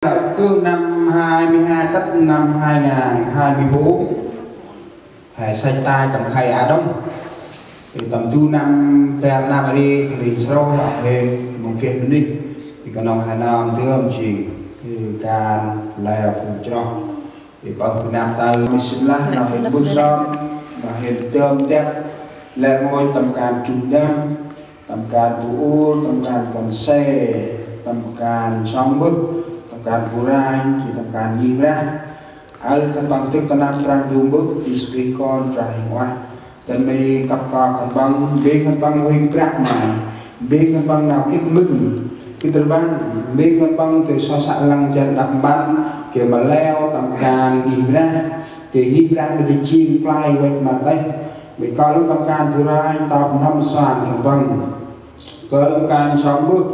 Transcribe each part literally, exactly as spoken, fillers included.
Từ năm hai mươi hai tât năm hai ngàn hai mươi bốn, he săch tay tâm khay a đŏng. Thì tâm du năm bar năm ri, kali srôh, he mâu geh bunuyh. Thì knŏng he nơm dơm jêng, thì kan leo phung chroh. Thì pơh bu năp tơ, mi sĭt lah nau hên mbơh sơm, nau hên dơm dăp, lĕ rngôch tâm kan trŭm ndăm, tâm kan bu ur, tâm kan kon se, tâm kan sŏng mbơh, tâm kan bu ranh, jêh tâm kan ngih Brah. Aơ khân păng dâk ta năp Brah Ndu Mbơ̆, Yêsu Krist Kon Brah Huêng Ueh. Dăn May kăp kơl khân păng, mbêng khân păng huêng Brah May, mbêng khân păng nau gĭt mĭn, gĭt rbăng, mbêng khân păng dơi soh săk lăng jan đăp mpăn, gay ma leo tâm kan ngih Brah, dơi ngih Brah May dơi jêng play văch ma têh, May kơl tâm kan bu ranh, tơm n'hâm soan khân păng. Kơl tâm kan sŏng mbơh,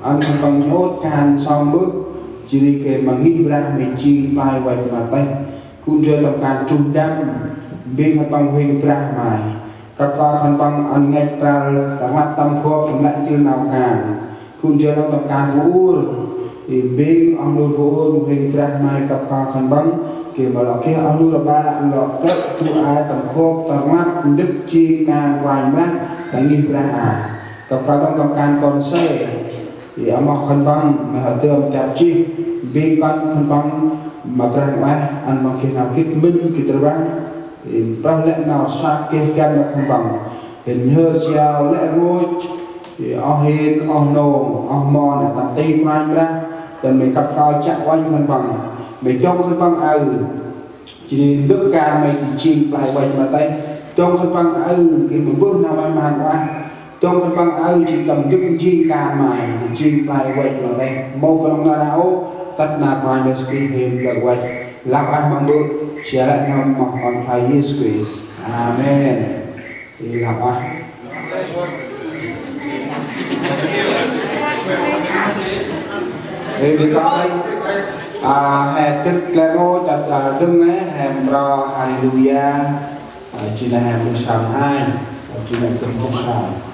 ăn khân păng nhôt kan sŏng mbơh, jêh ri gay ma ngih Brah May jêng play văch ma têh. Gŭ ndrel tâm kan trŭm ndăm, mbêng khân păng huêng Brah May. Kăp kơl khân păng ăn ngăch pral ta nglăp tâm khôk tâm lĕ ntil nau kan. Gŭ ndrel tâm kan bu ur, i mbêng oh nô bu ur huêng Brah May kăp kơl khân păng, gay ma lŏ geh oh nô rbă lŏ plơ̆ du ai tâm khôk ta nglăp ndâk jêng kan Kôranh Brah ta ngih Brah a. Kăp kơl khân păng tâm kan kon se, i amoh khân păng, May hŏ dơm dăp jêh, mbêng kon khân păng ma Brah Huêng Ueh, ăn păng geh nau gĭt mĭn gĭt rbăng, i prăh lĕ nau săk geh găn ma khân păng. Hên nhhơr jao lĕ rngôch, i oh hên, oh nông, oh mon, tâm ti Kôranh Brah, dăn May kăp kơl chiă uănh khân păng, May dŏng khân păng aơ. Jêh ri ndâk kan May dơi jêng play văch ma têh. Dŏng khân păng aơ, gay ma mbơh nau May mhan ueh. Dŏng khân păng aơ, jêng tâm ndâk jêng kan May dơi jêng play văch ma têh. Mâu knŏng nar aơ ôh, tât nar Kôranh Yêsu Krist hên plơ̆ văch. Lah ueh ma Mbơ̆, jêh lĕ nau ma Kon Phay Yêsu Krist. Amen. Ê, lah ueh. Ê, đi con ơi. À, he tât lĕ rngôch, tât, à, dâng nê, he mro Haleluya. À, jêh nê he mro Salm hai. À, jêh nê he mro Salm.